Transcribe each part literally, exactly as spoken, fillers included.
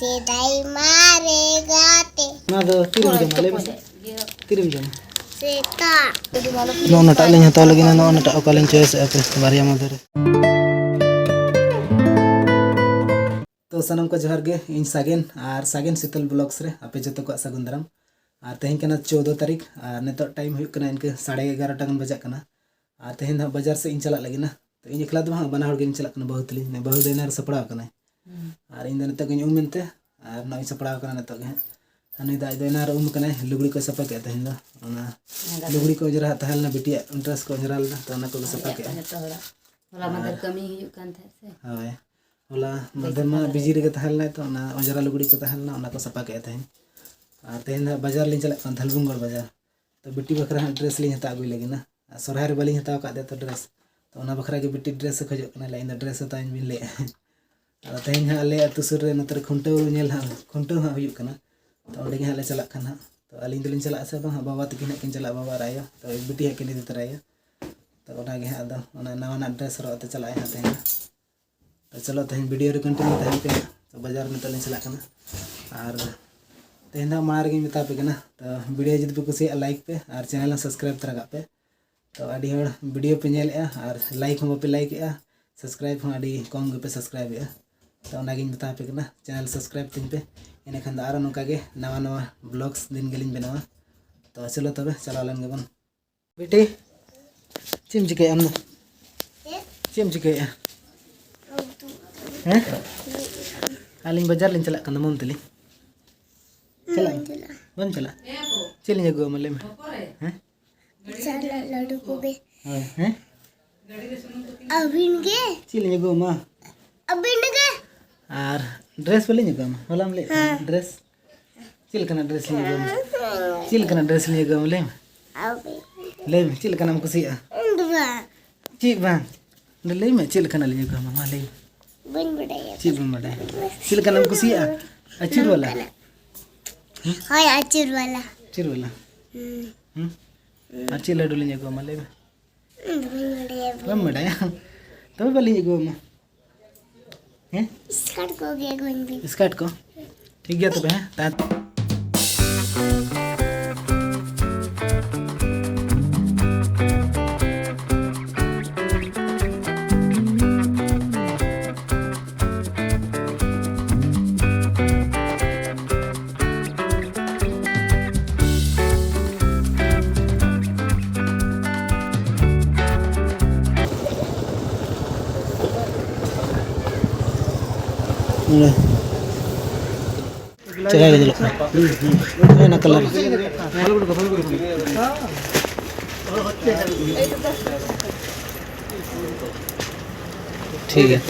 ᱥᱮᱫᱟᱭ ᱢᱟᱨᱮ ᱜᱟᱛᱮ᱾ ᱱᱚᱣᱟ ᱫᱚ ᱛᱤᱨᱮᱢ ᱡᱚᱢᱟ? ᱞᱟᱹᱭ ᱢᱮᱥᱮ᱾ ᱛᱤᱨᱮᱢ ᱡᱚᱢᱟ? ᱥᱮᱛᱟᱜ᱾ ᱱᱚᱜᱼᱚ ᱱᱟᱴᱟᱜ ᱞᱤᱧ ᱦᱟᱛᱟᱣ ᱞᱟᱹᱜᱤᱫ ᱱᱟ, ᱱᱚᱜᱼᱚ ᱱᱟᱴᱟᱜ ᱚᱠᱟ ᱞᱤᱧ choice ᱮᱫᱼᱟ ᱯᱮ ᱵᱟᱨᱭᱟ ᱢᱚᱫᱽᱫᱷᱮ ᱨᱮ᱾ ᱛᱚ ᱥᱟᱱᱟᱢ ᱠᱚ ᱡᱚᱦᱟᱨ ᱜᱮ, ᱤᱧ ᱥᱟᱜᱮᱱ ᱟᱨ ᱥᱟᱜᱮᱱ ᱥᱤᱛᱟᱹᱞ vlogs ᱨᱮ ᱟᱯᱮ ᱡᱚᱛᱚ ᱠᱚᱣᱟᱜ ᱥᱟᱹᱜᱩᱱ ᱫᱟᱨᱟᱢ᱾ ᱟᱨ ᱛᱮᱦᱮᱧ ᱠᱟᱱᱟ ᱪᱳᱫᱽᱫᱚ ᱛᱟᱹᱨᱤᱠᱷ, ᱟᱨ ᱱᱤᱛᱚᱜ time ᱦᱩᱭᱩᱜ ᱠᱟᱱᱟ ᱤᱱᱠᱟᱹ ᱥᱟᱲᱮ ᱮᱜᱟᱨᱚᱴᱟ ᱜᱟᱱ ᱵᱟᱡᱟᱜ ᱠᱟᱱᱟ᱾ ᱟᱨ ᱛᱮᱦᱮᱧ ᱫᱚ ᱦᱟᱸᱜ ᱵᱟᱡᱟᱨ ᱥᱮᱫ ᱤᱧ ᱪᱟᱞᱟᱜ ᱞᱟᱹᱜᱤᱫ ᱱᱟ᱾ ᱛᱚ ᱤᱧ ᱮᱠᱞᱟ ᱫᱚ ᱵᱟᱝ, ᱵᱟᱱᱟ ᱦᱚᱲ ᱜᱮᱞᱤᱧ ᱪᱟᱞᱟᱜ ᱠᱟᱱᱟ᱾ ᱵᱟᱹᱦᱩ ᱛᱟᱹᱞᱤᱧ, ᱵᱟᱹᱦᱩ ᱫᱚ ᱮᱱᱟᱱ ᱨᱮ ᱥᱟᱯᱲᱟᱣ ᱟᱠᱟᱱᱟᱭ᱾ ᱦᱩᱸ᱾ ᱟᱨ ᱤᱧ ᱫᱚ ᱱᱤᱛᱚᱜ ᱜᱤᱧ ᱩᱢ ᱮᱱᱛᱮ, ᱟᱨ ᱱᱚᱜᱼᱚᱭ ᱥᱟᱯᱲᱟᱣ ᱟᱠᱟᱱᱟ ᱱᱤᱛᱚᱜ ᱜᱮ ᱦᱟᱸᱜ᱾ ᱟᱨ ᱱᱩᱭ ᱫᱚ ᱟᱡ ᱫᱚ ᱮᱱᱟᱱ ᱨᱮ ᱩᱢ ᱟᱠᱟᱱᱟᱭ, ᱞᱩᱜᱽᱲᱤ ᱠᱚᱭ ᱥᱟᱯᱷᱟ ᱠᱮᱫᱼᱟ ᱛᱮᱦᱮᱧ ᱫᱚ᱾ ᱚᱱᱟ ᱞᱩᱜᱽᱲᱤ ᱠᱚ ᱚᱸᱡᱽᱨᱟ ᱦᱟᱜ ᱛᱟᱦᱮᱸ ᱞᱮᱱᱟ, ᱵᱤᱴᱤᱭᱟᱜ dress ᱠᱚ ᱚᱸᱡᱽᱨᱟ ᱞᱮᱫᱟ, ᱛᱚ ᱚᱱᱟ ᱠᱚᱜᱮ ᱥᱟᱯᱷᱟ ᱠᱮᱫᱼᱟ᱾ ᱡᱚᱛᱚ ᱦᱚᱲᱟᱜ᱾ ᱦᱚᱞᱟ ᱢᱟᱫᱷᱮᱨ ᱟᱨ ᱠᱟᱹᱢᱤ ᱦᱩᱭᱩᱜ ᱠᱟᱱ ᱛᱟᱦᱮᱸᱫ ᱥᱮ᱾ ᱦᱳᱭ, ᱦᱚᱞᱟ ᱢᱟᱫᱷᱮᱨ ᱢᱟ ᱵᱟᱹᱧ ᱥᱟᱯᱷᱟ ᱵᱤᱡᱤ ᱨᱮᱜᱮ ᱫᱟᱲᱮᱭᱟᱜ ᱛᱟᱦᱮᱸ ᱞᱮᱱᱟᱭ, ᱛᱚ ᱚᱱᱟ ᱚᱸᱡᱽᱨᱟ ᱞᱩᱜᱽᱲᱤ ᱠᱚ ᱛᱟᱦᱮᱸ ᱞᱮᱱᱟ, ᱚᱱᱟ ᱠᱚ ᱥᱟᱯᱷᱟ ᱠᱮᱫᱼᱟ ᱛᱮᱦᱮᱧ᱾ ᱟᱨ ᱛᱮᱦᱮᱧ ᱫᱚ ᱦᱟᱸᱜ ᱵᱟᱡᱟᱨ ᱞᱤᱧ ᱪᱟᱞᱟᱜ ᱠᱟᱱᱟ, ᱫᱷᱟᱞᱵᱷᱩᱢᱜᱚᱲ ᱵᱟᱡᱟᱨ᱾ ᱛᱚ ᱵᱤᱴᱤ ᱵᱟᱠᱷᱨᱟ ᱦᱟᱸᱜ dress ᱞᱤᱧ ᱦᱟᱛᱟᱣ ᱟᱹᱜᱩᱭ ᱞᱟᱹᱜᱤᱫ ᱱᱟ᱾ ᱟᱨ ᱥᱚᱨᱦᱟᱭ ᱨᱮ ᱵᱟᱹᱞᱤᱧ ᱦᱟᱛᱟᱣ ᱟᱠᱟᱫ ᱛᱟᱭᱟ ᱛᱚ dress᱾ ᱛᱚ ᱚᱱᱟ ᱵᱟᱠᱷᱨᱟ ᱜᱮ ᱵᱤᱴᱤ dress ᱮ ᱠᱷᱚᱡᱚᱜ ᱠᱟᱱᱟ, ᱞᱟᱹᱭ, "ᱤᱧ ᱫᱚ dress ᱦᱟᱛᱟᱣ ᱟᱹᱧ ᱵᱤᱱ ᱞᱟᱹᱭᱮᱫᱼᱟ?" ᱟᱫᱚ ᱛᱮᱦᱮᱧ ᱦᱟᱸᱜ ᱟᱞᱮ ᱟᱹᱛᱩ ᱥᱩᱨ ᱨᱮ ᱱᱚᱛᱮ ᱨᱮ ᱠᱷᱩᱱᱴᱟᱹᱣ ᱧᱮᱞ ᱦᱟᱸᱜ, ᱠᱷᱩᱱᱴᱟᱹᱣ ᱦᱟᱸᱜ ᱦᱩᱭᱩᱜ ᱠᱟᱱᱟ᱾ ᱛᱚ ᱚᱸᱰᱮ ᱜᱮ ᱦᱟᱸᱜ ᱞᱮ ᱪᱟᱞᱟᱜ ᱠᱟᱱᱟ ᱦᱟᱸᱜ᱾ ᱛᱚ ᱟᱹᱞᱤᱧ ᱫᱚᱞᱤᱧ ᱪᱟᱞᱟᱜᱼᱟ ᱥᱮ ᱵᱟᱝ ᱦᱟᱸᱜ, ᱵᱟᱵᱟ ᱛᱟᱹᱠᱤᱱ ᱦᱟᱸᱜ ᱠᱤᱱ ᱪᱟᱞᱟᱜᱼᱟ, ᱵᱟᱵᱟ ᱟᱨ ᱟᱭᱳ᱾ ᱛᱚ ᱵᱤᱴᱤ ᱦᱟᱸᱜ ᱠᱤᱱ ᱤᱫᱤ ᱛᱚᱨᱟᱭᱟ᱾ ᱛᱚ ᱚᱱᱟ ᱜᱮ ᱦᱟᱸᱜ ᱟᱫᱚ ᱚᱱᱟ ᱱᱟᱣᱟᱱᱟᱜ dress ᱦᱚᱨᱚᱜ ᱠᱟᱛᱮ ᱪᱟᱞᱟᱜ ᱟᱭ ᱦᱟᱸᱜ ᱛᱮᱦᱮᱧ ᱫᱚ᱾ ᱛᱚ ᱪᱚᱞᱚ ᱛᱮᱦᱮᱧ video ᱨᱮ continue ᱛᱟᱦᱮᱱ ᱯᱮ᱾ ᱛᱚ ᱵᱟᱡᱟᱨ ᱱᱤᱛᱚᱜ ᱞᱤᱧ ᱪᱟᱞᱟᱜ ᱠᱟᱱᱟ᱾ ᱟᱨ ᱛᱮᱦᱮᱧ ᱫᱚ ᱢᱟᱲᱟᱝ ᱨᱮᱜᱮᱧ ᱢᱮᱛᱟ ᱯᱮ ᱠᱟᱱᱟ, ᱛᱚ video ᱡᱩᱫᱤ ᱯᱮ ᱠᱩᱥᱤᱭᱟᱜᱼᱟ like ᱯᱮ ᱟᱨ channel ᱦᱚᱸ subscribe ᱛᱚᱨᱟ ᱠᱟᱜ ᱯᱮ᱾ ᱛᱚ ᱟᱹᱰᱤ ᱦᱚᱲ video ᱯᱮ ᱧᱮᱞᱮᱫᱼᱟ ᱟᱨ like ᱦᱚᱸ ᱵᱟᱯᱮ like ᱮᱫᱼᱟ, subscribe ᱦᱚᱸ ᱟᱹᱰᱤ ᱠᱚᱢ ᱜᱮᱯᱮ subscribe ᱮᱫᱼᱟ᱾ ᱛᱚ ᱚᱱᱟᱜᱤᱧ ᱢᱮᱛᱟ ᱯᱮ ᱠᱟᱱᱟ, channel subscribe ᱛᱤᱧ ᱯᱮ, ᱤᱱᱟᱹᱠᱷᱟᱱ ᱫᱚ ᱟᱨᱚ ᱱᱚᱝᱠᱟ ᱜᱮ ᱱᱟᱣᱟ ᱱᱟᱣᱟ vlogs ᱫᱤᱱ ᱜᱮᱞᱤᱧ ᱵᱮᱱᱟᱣᱟ᱾ ᱛᱚ ᱪᱚᱞᱚ ᱛᱚᱵᱮ ᱪᱟᱞᱟᱣ ᱞᱮᱱ ᱜᱮᱵᱚᱱ᱾ ᱵᱤᱴᱤ, ᱪᱮᱫ ᱮᱢ ᱪᱤᱠᱟᱹᱭᱮᱫᱼᱟ ᱟᱢ ᱫᱚ? ᱪᱮᱫ ᱮᱢ ᱪᱤᱠᱟᱹᱭᱮᱫᱼᱟ? ᱦᱮᱸ? ᱟᱹᱞᱤᱧ ᱵᱟᱡᱟᱨ ᱞᱤᱧ ᱪᱟᱞᱟᱜ ᱠᱟᱱᱟ, ᱢᱟᱢ ᱛᱟᱹᱞᱤᱧ᱾ ᱪᱟᱞᱟᱜ ᱟᱢ? ᱵᱟᱢ ᱪᱟᱞᱟᱜᱼᱟ? ᱪᱮᱫ ᱞᱤᱧ ᱟᱹᱜᱩ ᱟᱢᱟ ᱞᱟᱹᱭ ᱢᱮ? ᱦᱮᱸ? ᱪᱟᱞᱟᱜ ᱞᱟᱹᱰᱩ ᱠᱚᱜᱮ᱾ ᱦᱳᱭ, ᱦᱮᱸ? ᱟᱹᱵᱤᱱ ᱜᱮ? ᱪᱮᱫ ᱞᱤᱧ ᱟᱹᱜᱩ ᱟᱢᱟ? ᱟᱹᱵᱤᱱ ᱜᱮ? ᱟᱨ dress ᱵᱟᱹᱞᱤᱧ ᱟᱹᱜᱩ ᱟᱢᱟ? ᱦᱚᱞᱟᱢ ᱞᱟᱹᱭᱮᱫ ᱛᱟᱦᱮᱸ, ᱦᱮᱸ᱾ Dress? ᱪᱮᱫ ᱞᱮᱠᱟᱱᱟᱜ dress ᱞᱤᱧ ᱟᱹᱜᱩ ᱟᱢᱟ? ᱪᱮᱫ ᱞᱮᱠᱟᱱᱟᱜ dress ᱞᱤᱧ ᱟᱹᱜᱩ ᱟᱢᱟ ᱞᱟᱹᱭ ᱢᱮ? ᱟᱹᱵᱤᱱ᱾ ᱞᱟᱹᱭ ᱢᱮ, ᱪᱮᱫ ᱞᱮᱠᱟᱱᱟᱜ ᱮᱢ ᱠᱩᱥᱤᱭᱟᱜᱼᱟ? ᱩᱱᱫᱩᱨᱟ᱾ ᱪᱮᱫ ᱵᱟᱝ? ᱚᱸᱰᱮ ᱞᱟᱹᱭ ᱢᱮ, ᱪᱮᱫ ᱞᱮᱠᱟᱱᱟᱜ ᱞᱤᱧ ᱟᱹᱜᱩ ᱟᱢᱟ? ᱢᱟ ᱞᱟᱹᱭ ᱢᱮ᱾ ᱵᱟᱹᱧ ᱵᱟᱰᱟᱭᱟ᱾ ᱪᱮᱫ ᱵᱟᱢ ᱵᱟᱰᱟᱭᱟ? ᱪᱮᱫ ᱞᱮᱠᱟᱱᱟᱜ ᱮᱢ ᱠᱩᱥᱤᱭᱟᱜᱼᱟ? ᱟᱹᱪᱩᱨ ᱵᱟᱞᱟ? ᱦᱳᱭ, ᱟᱹᱪᱩᱨ ᱵᱟᱞᱟ᱾ ᱟᱹᱪᱩᱨ ᱵᱟᱞᱟ? ᱦᱩᱸ᱾ ᱦᱩᱸ? ᱟᱨ ᱪᱮᱫ ᱞᱟᱹᱰᱩ ᱞᱤᱧ ᱟᱹᱜᱩ ᱟᱢᱟ ᱞᱟᱹᱭ ᱢᱮ? ᱤᱧ ᱫᱚ ᱵᱟᱹᱧ ᱵᱟᱰᱟᱭᱟ᱾ ᱵᱟᱢ ᱵᱟᱰᱟᱭᱟ? ᱛᱚᱵᱮ ᱵᱟᱹᱞᱤᱧ ᱟᱹᱜᱩ ᱟᱢᱟ᱾ ᱦᱮᱸ? skirt ᱠᱚᱜᱮ ᱟᱹᱜᱩ ᱟᱹᱧ ᱵᱤᱱ᱾ Skirt ᱠᱚ? ᱴᱷᱤᱠ ᱜᱮᱭᱟ ᱛᱚᱵᱮ, ᱦᱮᱸ, ᱛᱟᱦᱮᱸ᱾ ᱪᱮᱦᱨᱟ ᱜᱮ ᱧᱮᱞᱚᱜ ᱠᱟᱱᱟ᱾ ᱦᱮᱸ, ᱚᱱᱟ ᱠᱟᱞᱟᱨ᱾ ᱴᱷᱤᱠ ᱜᱮᱭᱟ᱾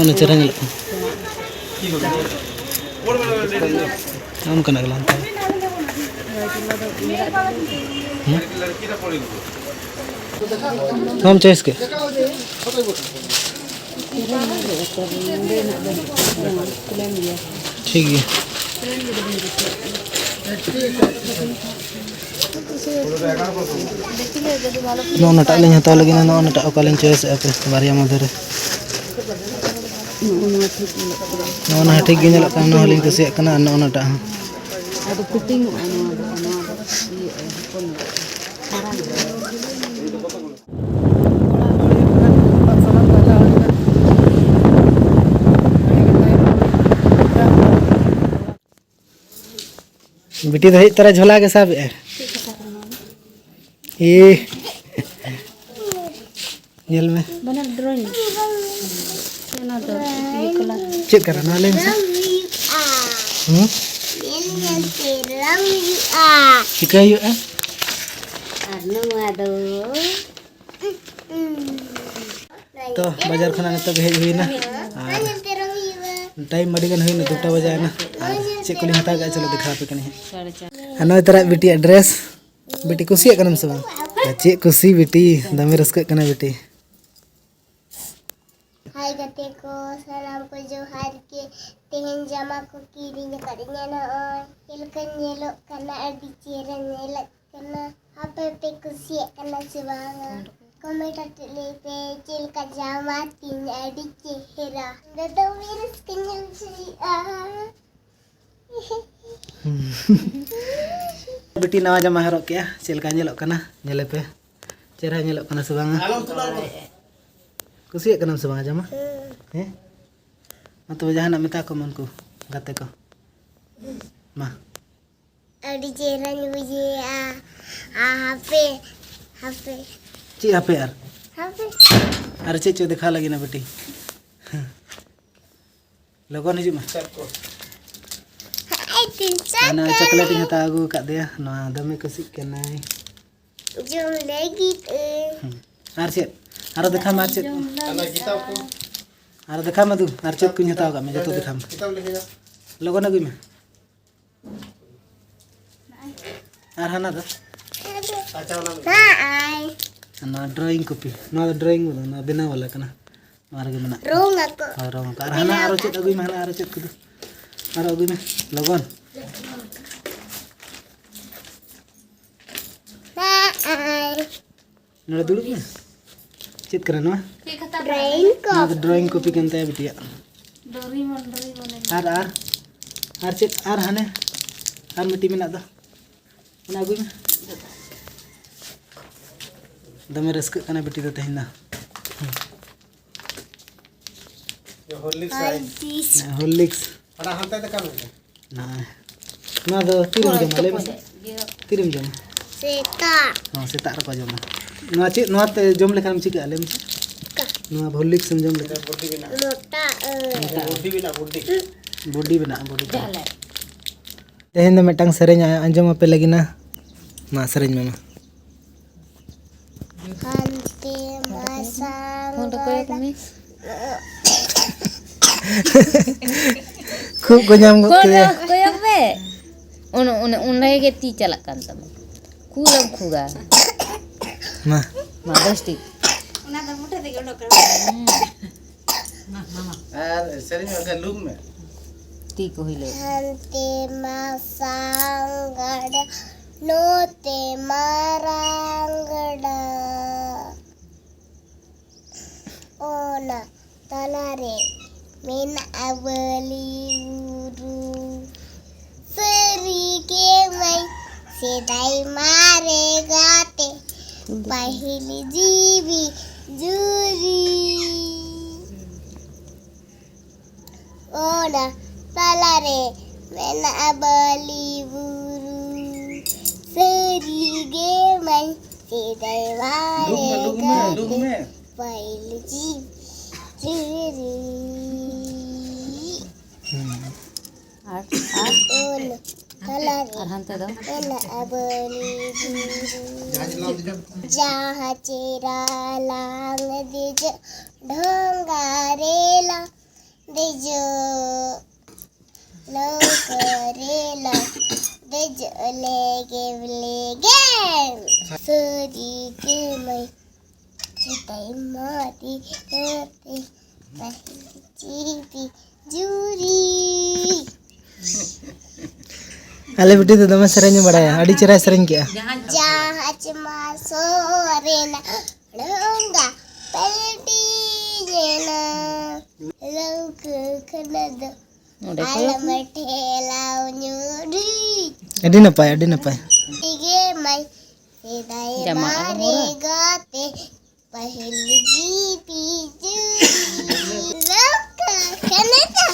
ᱚᱱᱟ ᱪᱮᱦᱨᱟ ᱧᱮᱞᱚᱜ ᱠᱟᱱᱟ᱾ ᱚᱱᱠᱟᱱᱟᱜ ᱜᱮᱞᱟᱝ ᱦᱟᱛᱟᱣᱟ᱾ ᱦᱮᱸ? ᱱᱚᱣᱟᱢ ᱪᱚᱭᱮᱥ ᱠᱮᱫ? ᱴᱷᱤᱠ ᱜᱮᱭᱟ᱾ ᱱᱚᱜᱼᱚ ᱱᱟᱴᱟᱜ ᱞᱤᱧ ᱦᱟᱛᱟᱣ ᱞᱟᱹᱜᱤᱫ, ᱱᱚᱜᱼᱚ ᱱᱟᱴᱟᱜ ᱚᱠᱟᱞᱤᱧ ᱪᱚᱭᱮᱥᱮᱫᱼᱟ ᱯᱮ ᱵᱟᱨᱭᱟ ᱢᱚᱫᱽᱫᱷᱮ ᱨᱮ? ᱱᱚᱜᱼᱚ ᱱᱚᱣᱟ ᱴᱷᱤᱠ ᱧᱮᱞᱚᱜ ᱠᱟᱱᱟ, ᱱᱚᱣᱟ ᱦᱚᱸᱞᱤᱧ ᱠᱩᱥᱤᱭᱟᱜ ᱠᱟᱱᱟ, ᱟᱨ ᱱᱚᱜᱼᱚ ᱱᱟᱴᱟᱜ ᱦᱚᱸ᱾ ᱟᱫᱚ ᱯᱷᱤᱴᱤᱝᱚᱜᱼᱟ ᱱᱚᱣᱟ ᱫᱚ, ᱱᱚᱣᱟ ᱫᱚ ᱤᱭᱟᱹᱜᱼᱟ, ᱦᱚᱯᱚᱱᱚᱜᱼᱟ᱾ ᱵᱤᱴᱤ ᱫᱚ ᱦᱮᱡ ᱛᱚᱨᱟ ᱡᱷᱚᱞᱟ ᱜᱮ ᱥᱟᱵ ᱮᱜᱼᱟᱭ᱾ ᱮ, ᱧᱮᱞ ᱢᱮ᱾ ᱵᱟᱱᱟᱨ ᱰᱨᱚᱭᱤᱝ᱾ ᱚᱱᱟ ᱫᱚ ᱤᱭᱟᱹ ᱠᱟᱞᱟᱨ᱾ ᱪᱮᱫ ᱠᱟᱱᱟ ᱱᱚᱣᱟ? ᱞᱟᱹᱭ ᱢᱮᱥᱮ᱾ ᱦᱩᱸ? ᱧᱮᱞ ᱧᱮᱞ ᱛᱮ ᱨᱚᱝ ᱦᱩᱭᱩᱜᱼᱟ᱾ ᱪᱤᱠᱟᱹ ᱦᱩᱭᱩᱜᱼᱟ? ᱟᱨ ᱱᱚᱣᱟ ᱫᱚ ᱛᱚ, ᱵᱟᱡᱟᱨ ᱠᱷᱚᱱᱟᱜ ᱱᱤᱛᱚᱜ ᱜᱮ ᱦᱮᱡ ᱦᱩᱭᱱᱟ᱾ ᱟᱨ ᱴᱟᱭᱤᱢ ᱟᱹᱰᱤ ᱜᱟᱱ ᱦᱩᱭᱱᱟ, ᱫᱩᱴᱟ ᱵᱟᱡᱟᱣ ᱮᱱᱟ᱾ ᱟᱨ ᱪᱮᱫ ᱠᱚᱞᱤᱧ ᱦᱟᱛᱟᱣ ᱠᱟᱜᱼᱟ, ᱪᱚᱞᱚ ᱫᱮᱠᱷᱟᱣ ᱟᱯᱮ ᱠᱟᱹᱱᱟᱹᱧ ᱦᱟᱸᱜ᱾ ᱟᱨ ᱱᱚᱜᱼᱚᱭ ᱛᱟᱨᱟ ᱵᱤᱴᱤᱭᱟᱜ ᱰᱨᱮᱥ᱾ ᱵᱤᱴᱤ, ᱠᱩᱥᱤᱭᱟᱜ ᱠᱟᱱᱟᱢ ᱥᱮ ᱵᱟᱝ? ᱟᱨ ᱪᱮᱫ ᱠᱩᱥᱤ ᱵᱤᱴᱤ, ᱫᱚᱢᱮ ᱨᱟᱹᱥᱠᱟᱹᱜ ᱠᱟᱱᱟ ᱵᱤᱴᱤ᱾ ᱦᱟᱭ ᱜᱟᱛᱮ ᱠᱚ, ᱥᱟᱱᱟᱢ ᱠᱚ ᱡᱚᱦᱟᱨ ᱜᱮ᱾ ᱛᱮᱦᱮᱧ ᱡᱟᱢᱟ ᱠᱚ ᱠᱤᱨᱤᱧ ᱟᱠᱟᱫᱤᱧᱟ ᱱᱚᱜᱼᱚᱭ᱾ ᱪᱮᱫ ᱞᱮᱠᱟᱧ ᱧᱮᱞᱚᱜ ᱠᱟᱱᱟ? ᱟᱹᱰᱤ ᱪᱮᱦᱨᱟ ᱧᱮᱞᱚᱜ ᱠᱟᱱᱟ᱾ ᱟᱯᱮ ᱯᱮ ᱠᱩᱥᱤᱭᱟᱜ ᱠᱟᱱᱟ ᱥᱮ ᱵᱟᱝᱟ? ᱠᱚᱢᱮᱱᱴ ᱟᱛᱮ ᱞᱟᱹᱭ ᱯᱮ, ᱪᱮᱫ ᱞᱮᱠᱟ ᱡᱟᱢᱟ ᱛᱤᱧ ᱟᱹᱰᱤ ᱪᱮᱦᱨᱟ᱾ ᱫᱟᱫᱟ ᱩᱱᱤ ᱨᱟᱹᱥᱠᱟᱹ ᱧᱮᱞ ᱥᱟᱹᱨᱤᱜᱼᱟ᱾ ᱵᱤᱴᱤ ᱱᱟᱣᱟ ᱡᱟᱢᱟ ᱦᱚᱨᱚᱜ ᱠᱮᱜᱼᱟ, ᱪᱮᱫ ᱞᱮᱠᱟ ᱧᱮᱞᱚᱜ ᱠᱟᱱᱟ? ᱧᱮᱞᱮ ᱯᱮ, ᱪᱮᱦᱨᱟ ᱧᱮᱞᱚᱜ ᱠᱟᱱᱟ ᱥᱮ ᱵᱟᱝᱟ? ᱠᱩᱥᱤᱭᱟᱜ ᱠᱟᱱᱟᱢ ᱥᱮ ᱵᱟᱝᱟ ᱡᱟᱢᱟ? ᱦᱮᱸ᱾ ᱢᱟ ᱛᱚᱵᱮ ᱡᱟᱦᱟᱱᱟᱜ ᱢᱮᱛᱟ ᱠᱚᱢ ᱩᱱᱠᱩ ᱜᱟᱛᱮ ᱠᱚ᱾ ᱢᱟ᱾ ᱟᱹᱰᱤ ᱪᱮᱦᱨᱟᱧ ᱵᱩᱡᱷᱟᱹᱣᱮᱫᱼᱟ᱾ ᱟ, ᱦᱟᱯᱮ, ᱦᱟᱯᱮ᱾ ᱪᱮᱫ ᱦᱟᱯᱮ ᱟᱨ? ᱦᱟᱯᱮ᱾ ᱟᱨ ᱪᱮᱫ ᱪᱚ ᱫᱮᱠᱷᱟᱣ ᱞᱟᱹᱜᱤᱫ ᱱᱟ ᱵᱤᱴᱤ᱾ ᱞᱚᱜᱚᱱ ᱦᱤᱡᱩᱜ ᱢᱮ᱾ ᱟᱭ ᱛᱤᱧ ᱟᱨ ᱱᱚᱜᱼᱚᱭ ᱪᱟᱠᱟ᱾ ᱪᱚᱠᱞᱮᱴ ᱤᱧ ᱦᱟᱛᱟᱣ ᱟᱹᱜᱩ ᱟᱠᱟᱫᱮᱭᱟ, ᱱᱚᱣᱟ ᱫᱚᱢᱮ ᱠᱩᱥᱤᱜ ᱠᱟᱱᱟᱭ᱾ ᱡᱚᱢ ᱞᱟᱹᱜᱤᱫ ᱟᱹᱧ᱾ ᱦᱩᱸ᱾ ᱟᱨ ᱪᱮᱫ? ᱟᱨᱚ ᱫᱮᱠᱷᱟᱣ ᱢᱮ, ᱟᱨ ᱪᱮᱫ? ᱟᱨᱚ ᱫᱮᱠᱷᱟᱣ ᱢᱮ ᱫᱩ, ᱟᱨ ᱪᱮᱫ ᱠᱚᱧ ᱦᱟᱛᱟᱣ ᱟᱠᱟᱫ ᱢᱮ, ᱡᱚᱛᱚ ᱫᱮᱠᱷᱟᱣ ᱢᱮ᱾ ᱞᱚᱜᱚᱱ ᱟᱹᱜᱩᱭ ᱢᱮ᱾ ᱟᱨ ᱦᱟᱱᱟ ᱫᱚ? ᱱᱚᱜᱼᱚᱭ᱾ ᱱᱚᱣᱟ ᱰᱨᱚᱭᱤᱝ ᱠᱚᱯᱤ, ᱱᱚᱣᱟ ᱫᱚ ᱰᱨᱚᱭᱤᱝ ᱵᱟᱹᱱᱩᱜᱼᱟ, ᱱᱚᱣᱟ ᱵᱮᱱᱟᱣ ᱵᱟᱞᱟ ᱠᱟᱱᱟ᱾ ᱱᱚᱣᱟ ᱨᱮᱜᱮ ᱢᱮᱱᱟᱜ᱾ ᱨᱚᱝ ᱟᱠᱚ᱾ ᱦᱳᱭ, ᱨᱚᱝ ᱟᱠᱚ᱾ ᱟᱨ ᱦᱟᱱᱟ ᱵᱮᱱᱟᱣ ᱟᱨᱚ ᱪᱮᱫ ᱟᱠᱟᱫ᱾ ᱟᱹᱜᱩᱭ ᱢᱮ, ᱦᱟᱱᱟ ᱟᱨᱚ ᱪᱮᱫ ᱠᱚᱫᱚ? ᱟᱨᱚ ᱟᱹᱜᱩᱭ ᱢᱮ, ᱞᱚᱜᱚᱱ᱾ ᱱᱚᱜᱼᱚᱭ᱾ ᱱᱚᱰᱮ ᱫᱩᱲᱩᱵ ᱢᱮ᱾ ᱪᱮᱫ ᱠᱟᱱᱟ ᱱᱚᱣᱟ? ᱪᱮᱫ ᱠᱷᱟᱛᱟ ᱰᱨᱚᱭᱤᱝ ᱠᱚ᱾ ᱱᱚᱣᱟ ᱫᱚ ᱰᱨᱚᱭᱤᱝ ᱠᱚᱯᱤ ᱠᱟᱱ ᱛᱟᱭᱟ ᱵᱤᱴᱤᱭᱟᱜ᱾ ᱰᱳᱨᱤᱢᱚᱱ, ᱰᱳᱨᱤᱢᱚᱱ᱾ ᱟᱨ, ᱟᱨ, ᱟᱨ ᱪᱮᱫ? ᱟᱨ ᱦᱟᱱᱮ, ᱟᱨ ᱢᱤᱫᱴᱤᱡ ᱢᱮᱱᱟᱜ ᱫᱚ᱾ ᱚᱱᱟ ᱟᱹᱜᱩᱭ ᱢᱮ᱾ ᱫᱚᱢᱮ ᱨᱟᱹᱥᱠᱟᱹᱜ ᱠᱟᱱᱟ ᱵᱤᱴᱤ ᱫᱚ ᱛᱮᱦᱮᱧ ᱫᱚ᱾ ᱦᱚᱨᱞᱤᱠᱥ ᱟᱭ᱾ ᱦᱚᱨᱞᱤᱠᱥ᱾ ᱦᱟᱱᱟ ᱦᱟᱱᱛᱮ ᱛᱮ ᱠᱟᱹᱢᱤ ᱢᱮ᱾ ᱱᱚᱜᱼᱚᱭ᱾ ᱱᱚᱣᱟ ᱫᱚ ᱛᱤᱨᱮᱢ ᱦᱳᱭ, ᱡᱚᱢᱟ? ᱞᱟᱹᱭ ᱢᱮᱥᱮ᱾ ᱛᱚᱯᱚᱞ ᱜᱮ᱾ ᱛᱤᱨᱮᱢ ᱡᱚᱢᱟ? ᱥᱮᱛᱟᱜ᱾ ᱦᱚᱸ, ᱥᱮᱛᱟᱜ ᱨᱮᱠᱚ ᱡᱚᱢᱟ᱾ ᱱᱚᱣᱟ ᱪᱮᱫ, ᱱᱚᱣᱟ ᱛᱮ ᱡᱚᱢ ᱞᱮᱠᱷᱟᱱ ᱪᱤᱠᱟᱹᱜᱼᱟ? ᱞᱟᱹᱭ ᱢᱮᱥᱮ᱾ ᱪᱤᱠᱟ? ᱱᱚᱣᱟ ᱦᱚᱨᱞᱤᱠᱥ ᱮᱢ ᱡᱚᱢ ᱞᱮᱠᱷᱟᱱ᱾ ᱢᱚᱴᱟᱜ ᱟᱹᱧ᱾ ᱢᱚᱴᱟᱜᱼᱟ᱾ ᱵᱚᱰᱤ ᱵᱮᱱᱟᱜᱼᱟ, ᱵᱚᱰᱤ᱾ ᱵᱚᱰᱤ ᱵᱮᱱᱟᱜᱼᱟ, ᱵᱚᱰᱤ᱾ ᱡᱟᱦᱟᱸ ᱞᱮᱠᱟ᱾ ᱛᱮᱦᱮᱧ ᱫᱚ ᱢᱤᱫᱴᱟᱝ ᱥᱮᱨᱮᱧ ᱟᱸᱡᱚᱢ ᱟᱯᱮ ᱞᱟᱹᱜᱤᱫ ᱱᱟ᱾ ᱢᱟ, ᱥᱮᱨᱮᱧ ᱢᱮ ᱢᱟ᱾ ᱦᱟᱱᱛᱮ ᱢᱟᱨᱥᱟᱞ ᱯᱷᱳᱱ ᱨᱮ ᱠᱚᱭᱚᱜ ᱢᱮ᱾ ᱠᱷᱩᱜ ᱠᱚ ᱧᱟᱢ ᱜᱚᱫ ᱯᱷᱳᱱ ᱨᱮ ᱠᱮᱫᱮᱭᱟ᱾ ᱠᱚᱭᱚᱜ ᱢᱮ᱾ ᱚᱱ-, ᱚᱱ-, ᱚᱸᱰᱮ ᱜᱮ ᱛᱤ ᱪᱟᱞᱟᱜ ᱠᱟᱱ ᱛᱟᱢᱟ᱾ ᱠᱷᱩᱜ ᱮᱢ ᱠᱷᱩᱜᱟ᱾ ᱢᱟ᱾ ᱢᱟ, ᱵᱮᱥ ᱴᱷᱤᱠ᱾ ᱚᱱᱟ ᱫᱚ ᱢᱚᱴᱷᱮ ᱛᱮᱜᱮ ᱚᱰᱚᱠ ᱠᱟᱱᱟ᱾ ᱦᱩᱸ᱾ ᱟᱨ ᱥᱮᱨᱮᱧ ᱢᱮ, ᱞᱩᱢ ᱢᱮ᱾ ᱛᱤ ᱠᱚ ᱦᱤᱞᱟᱹᱣ᱾ ᱦᱟᱱᱛᱮ ᱢᱟᱨᱥᱟᱞ ᱜᱟᱰᱟ, ᱱᱚᱛᱮ ᱢᱟᱨᱟᱝ ᱜᱟᱰᱟ᱾ ᱚᱱᱟ ᱛᱟᱞᱟᱨᱮ ᱢᱮᱱᱟᱜᱼᱟ ᱵᱟᱹᱞᱤ ᱵᱩᱨᱩ᱾ ᱥᱟᱹᱨᱤ ᱜᱮ ᱢᱟᱹᱭ, ᱥᱮᱫᱟᱭ ᱢᱟᱨᱮ ᱜᱟᱛᱮ, ᱯᱟᱹᱦᱤᱞ ᱡᱤᱣᱤ ᱡᱩᱨᱤ᱾ ᱚᱱᱟ ᱛᱟᱞᱟᱨᱮ ᱢᱮᱱᱟᱜᱼᱟ ᱵᱟᱹᱞᱤ ᱵᱩᱨᱩ᱾ ᱥᱟᱹᱨᱤ ᱜᱮ ᱢᱟᱹᱭ, ᱥᱮᱫᱟᱭ ᱢᱟᱨᱮ ᱜᱟᱛᱮ, ᱯᱟᱹᱦᱤᱞ ᱡᱤᱣᱤ ᱡᱩᱨᱤ᱾ ᱟᱨ ᱟᱨ ᱚᱱᱟ ᱛᱟᱞᱟᱨᱮ ᱟᱨ ᱦᱟᱱᱛᱮ ᱫᱚ ᱢᱮᱱᱟᱜᱼᱟ ᱵᱟᱹᱞᱤ ᱵᱩᱨᱩ᱾ ᱡᱟᱦᱟᱸ ᱪᱮᱦᱨᱟ ᱞᱟᱝ ᱫᱮᱡᱚᱜ, ᱰᱷᱚᱸᱜᱟ ᱨᱮᱞᱟᱝ ᱫᱮᱡᱚᱜ, ᱞᱟᱹᱣᱠᱟᱹ ᱨᱮᱞᱟᱝ ᱫᱮᱡᱚᱜ ᱞᱮᱜᱮᱢ ᱞᱮᱜᱮᱢ᱾ ᱥᱟᱹᱨᱤ ᱜᱮ ᱢᱟᱹᱭ, ᱥᱮᱫᱟᱭ ᱢᱟᱨᱮ ᱜᱟᱛᱮ, ᱯᱟᱹᱦᱤᱞ ᱡᱤᱣᱤ ᱡᱩᱨᱤ᱾ ᱟᱞᱮ ᱵᱤᱴᱤ ᱫᱚ ᱫᱚᱢᱮ ᱥᱮᱨᱮᱧ ᱮ ᱵᱟᱲᱟᱭᱟ, ᱟᱹᱰᱤ ᱪᱮᱦᱨᱟᱭ ᱥᱮᱨᱮᱧ ᱠᱮᱜᱼᱟ᱾ ᱡᱟᱦᱟᱡᱽ ᱢᱟ ᱥᱚᱨᱮᱱᱟ, ᱰᱷᱚᱸᱜᱟ ᱯᱟᱹᱴᱤᱭᱮᱱᱟ, ᱞᱟᱹᱣᱠᱟᱹ ᱠᱷᱟᱱᱟ ᱫᱚ ᱚᱸᱰᱮ ᱠᱚ ᱟᱞᱚᱢ ᱴᱷᱮᱞᱟᱣ ᱧᱩᱨᱤ᱾ ᱟᱹᱰᱤ ᱱᱟᱯᱟᱭ, ᱟᱹᱰᱤ ᱱᱟᱯᱟᱭ᱾ ᱤᱜᱮ ᱢᱟᱹᱭ, ᱥᱮᱫᱟᱭ ᱡᱟᱢᱟ ᱟᱨ ᱢᱟᱨᱮ ᱦᱚᱨᱚᱜ᱾ ᱜᱟᱛᱮ, ᱯᱟᱹᱦᱤᱞ ᱡᱤᱣᱤ ᱡᱩᱨᱤ᱾ ᱞᱟᱹᱣᱠᱟᱹ ᱠᱷᱟᱱᱟ ᱫᱚ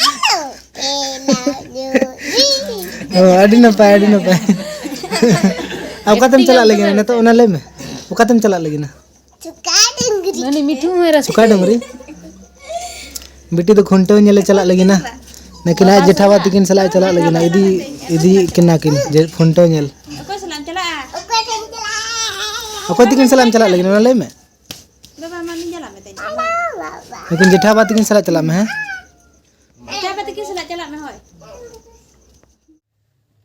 ᱟᱞᱚᱢ ᱴᱷᱮᱞᱟᱣ ᱧᱩᱨᱤ᱾ ᱚ, ᱟᱹᱰᱤ ᱱᱟᱯᱟᱭ, ᱟᱹᱰᱤ ᱱᱟᱯᱟᱭ᱾ ᱟᱨ ᱚᱠᱟᱛᱮᱢ ᱪᱟᱞᱟᱜ ᱞᱟᱹᱜᱤᱫ ᱱᱤᱛᱚᱜ, ᱚᱱᱟ ᱞᱟᱹᱭ ᱢᱮ, ᱚᱠᱟᱛᱮᱢ ᱪᱟᱞᱟᱜ ᱞᱟᱹᱜᱤᱫ? ᱪᱩᱠᱟ ᱰᱩᱝᱨᱤ᱾ ᱩᱱᱤ ᱢᱤᱴᱷᱩ ᱦᱚᱸᱭ ᱨᱟᱹᱥᱠᱟᱹ᱾ ᱪᱩᱠᱟ ᱰᱩᱝᱨᱤ? ᱵᱤᱴᱤ ᱫᱚ ᱠᱷᱩᱱᱴᱟᱹᱣ ᱧᱮᱞᱮ ᱪᱟᱞᱟᱜ ᱞᱟᱹᱜᱤᱫ ᱱᱟ᱾ ᱱᱩᱠᱤᱱ ᱟᱡ ᱡᱮᱴᱷᱟ ᱵᱟ ᱛᱟᱹᱠᱤᱱ ᱥᱟᱞᱟᱜ ᱮ ᱪᱟᱞᱟᱜ ᱞᱟᱹᱜᱤᱫ ᱱᱟ, ᱤᱫᱤ, ᱤᱫᱤᱭᱮᱫ ᱠᱤᱱᱟ ᱠᱤᱱ ᱡᱮ ᱠᱷᱩᱱᱴᱟᱹᱣ ᱧᱮᱞ᱾ ᱚᱠᱚᱭ ᱥᱟᱞᱟᱜ ᱮᱢ ᱪᱟᱞᱟᱜᱼᱟ? ᱚᱠᱚᱭ ᱛᱟᱹᱠᱤᱱ ᱥᱟᱞᱟᱜ ᱮᱢ ᱪᱟᱞᱟᱜ ᱞᱟᱹᱜᱤᱫ, ᱚᱱᱟ ᱞᱟᱹᱭ ᱢᱮ᱾ ᱵᱟᱵᱟ, ᱢᱟᱢᱤ ᱪᱟᱞᱟᱜ ᱢᱮ ᱛᱮ᱾ ᱱᱩᱠᱤᱱ ᱡᱮᱴᱷᱟ ᱵᱟ ᱛᱟᱹᱠᱤᱱ ᱥᱟᱞᱟᱜ ᱪᱟᱞᱟᱜ ᱢᱮ, ᱦᱮᱸ? ᱡᱮᱴᱷᱟ ᱵᱟ ᱛᱟᱹᱠᱤᱱ ᱥᱟᱞᱟᱜ ᱪᱟᱞᱟᱜ ᱢᱮ, ᱦᱳᱭ᱾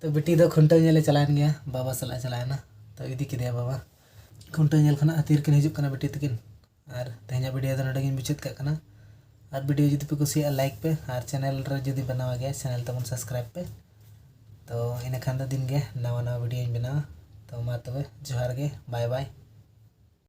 ᱛᱚ ᱵᱤᱴᱤ ᱫᱚ ᱠᱷᱩᱱᱴᱟᱹᱣ ᱧᱮᱞᱮ ᱪᱟᱞᱟᱣᱮᱱ ᱜᱮᱭᱟ, ᱵᱟᱵᱟ ᱥᱟᱞᱟᱜ ᱮ ᱪᱟᱞᱟᱣᱮᱱᱟ᱾ ᱛᱚ ᱤᱫᱤ ᱠᱮᱫᱮᱭᱟ ᱵᱟᱵᱟ᱾ ᱠᱷᱩᱱᱴᱟᱹᱣ ᱧᱮᱞ ᱠᱷᱚᱱᱟᱜ ᱛᱤᱨ ᱠᱤᱱ ᱦᱤᱡᱩᱜ ᱠᱟᱱᱟ ᱵᱤᱴᱤ ᱛᱟᱹᱠᱤᱱ᱾ ᱟᱨ ᱛᱮᱦᱮᱧᱟᱜ ᱵᱷᱤᱰᱤᱭᱳ ᱫᱚ ᱱᱚᱰᱮ ᱜᱤᱧ ᱢᱩᱪᱟᱹᱫ ᱠᱟᱜ ᱠᱟᱱᱟ᱾ ᱟᱨ ᱵᱷᱤᱰᱤᱭᱳ ᱡᱩᱫᱤ ᱯᱮ ᱠᱩᱥᱤᱭᱟᱜᱼᱟ, ᱞᱟᱭᱤᱠ ᱯᱮ, ᱟᱨ ᱪᱮᱱᱮᱞ ᱨᱮ ᱡᱩᱫᱤ ᱵᱮᱱᱟᱣ ᱜᱮᱭᱟ, ᱪᱮᱱᱮᱞ ᱛᱟᱵᱚᱱ ᱥᱟᱵᱥᱠᱨᱟᱭᱤᱵ ᱯᱮ᱾ ᱛᱚ ᱤᱱᱟᱹᱠᱷᱟᱱ ᱫᱚ ᱫᱤᱱ ᱜᱮ ᱱᱟᱣᱟ ᱱᱟᱣᱟ ᱵᱷᱤᱰᱤᱭᱳᱧ ᱵᱮᱱᱟᱣᱟ᱾ ᱛᱚ ᱢᱟ ᱛᱚᱵᱮ, ᱡᱚᱦᱟᱨ ᱜᱮ, ᱵᱟᱭ ᱵᱟᱭ᱾